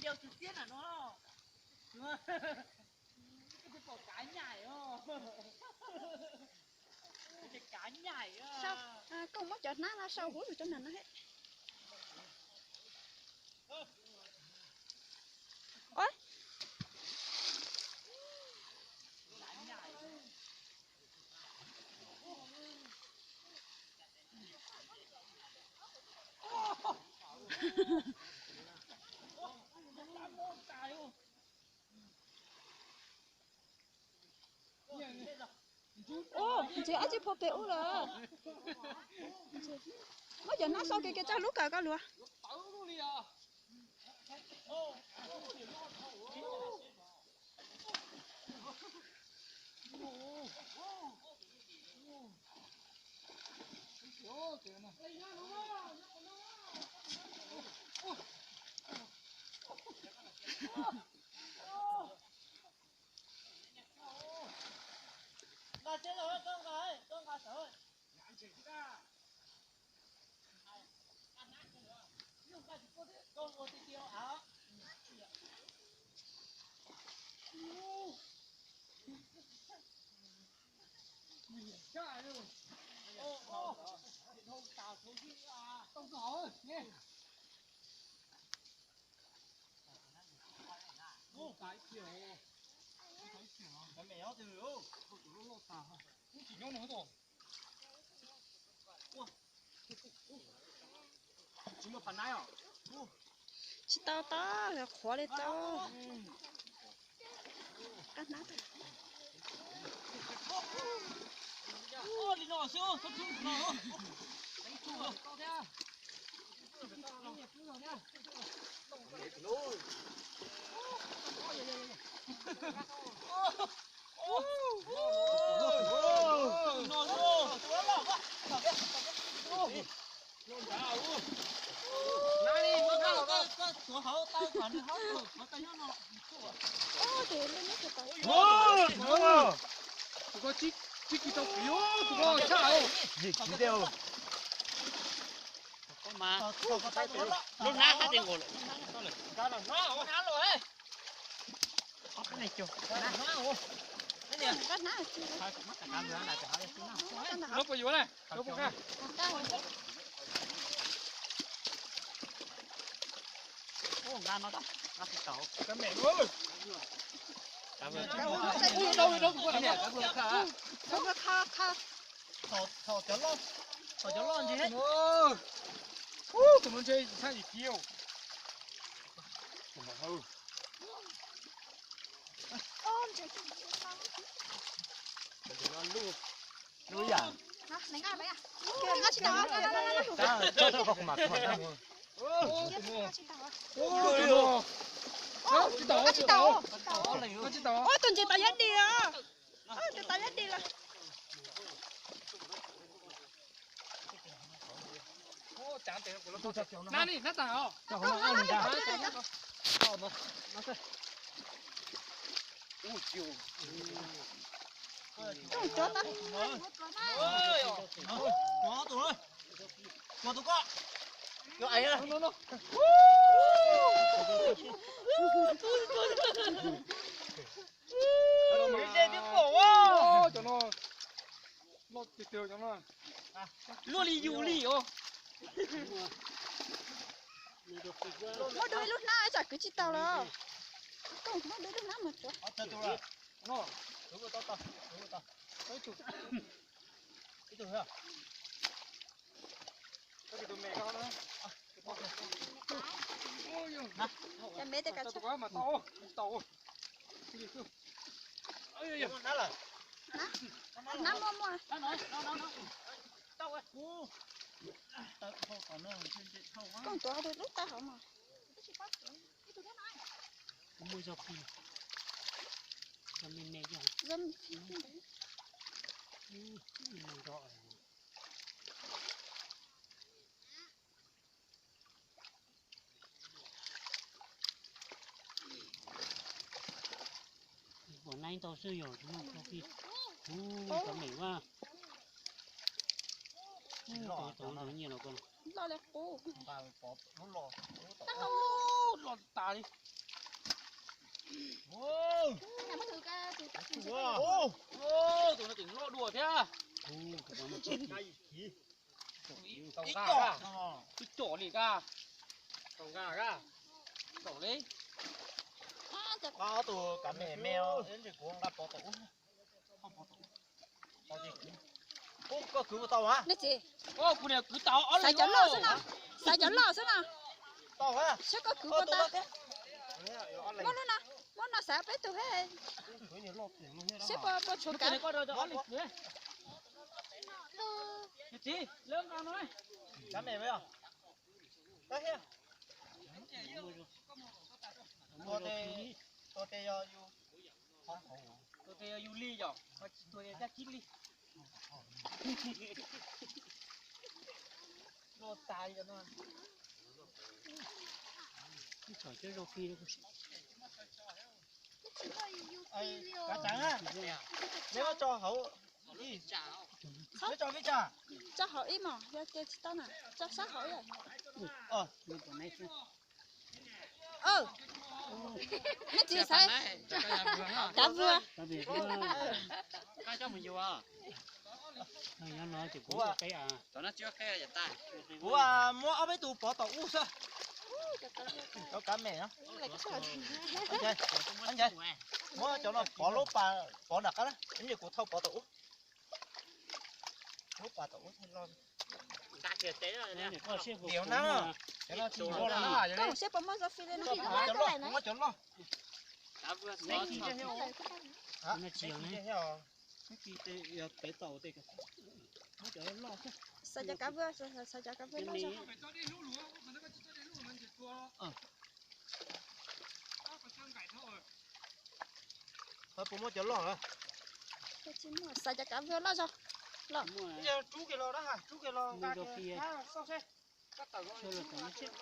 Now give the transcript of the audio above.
Yog tus txiab na no. Pom kav nyaim os. Kav nyaim. Koj muab cov hnab no sau huv rau nram no he. Ntxhi ab tsi phua pem ub lawm. Muab cov hnab sau kiag kiag tso lub kawm koj luag. Tsis tau tau, qhuav li tau. Tus ko tsis kis tau kiv, tus ko tshaj. Yim kiv tej. Lub hnab hab ti nkaus lawm. Lub puas yuav na? Lub puas qha? Nqa no, nqa tsis tau. Thaum cov loj, thaum cov loj ntse. Tus no ntshe tshaj yim kiv. Lub yam. Ua tus ntses tau yab di os. Ua tus tau yab di lawm. Cov no loj tiag tiag cov no. Luaj li yus li os. Muab dua ib lub hnab tsam kwv tsis tau lawm. Koj muab dua ib lub hnab mas tsuav. Cov me tej kav tsij. Hnab muaj muaj. Koj tuav lub taub hau mas. Kuv muaj zog phi, zog me me yog. Puas naib ntau xwb yog tsis muaj zog phi. Ub, cov me mas. Ub, cov ntawd nyiaj los ko. Loj li qub. Loj tas li. Tus no tseem loj dua thiab. Ib co li ka. Tau nqa ka. Tau li. Ob tug kav me me, kuv nqa pov tau ub. Ub, koj kwv puas tau mas? Kuv niam kwv tau ob leeg. Xaiv cov loj xwb na. Xaiv cov loj xwb na. Tau a. Saib koj kwv puas tau. Muab lub no, muab no xaiv peb tug he. Saib puas, puas tshuav kav. Txiv, lawv nqa no. Kav me me os. Tab hiab. Tua tes, tua tes yog yus, tua tes yog yus li yom, ho tsis tua tes cab kib li. Luaj tas li no. Kav tseev na, neb muab tso hauv, neb tso peb tsa. Tso hauv ib mos, yog tias tsis tau na, tso sab hauv ib. Neb tsis xaiv kav vuag. Kuv muab ob peb tug pov tau ub xwb. Cov kav me no. Muab cov no pov lub pas pov nram qab na, ib ntsis kuv thauj pov tau ub. Lub pas tau ub thiaj loj. Koj saib puas muaj zov fij li no. Muab cov loj. Xaiv cov kav vuag, xaiv cov kav vuag loj zog. Puas muaj cov loj? Xaiv cov kav vuag loj zog. Rub kiag los dab, rub kiag los nqa kiag.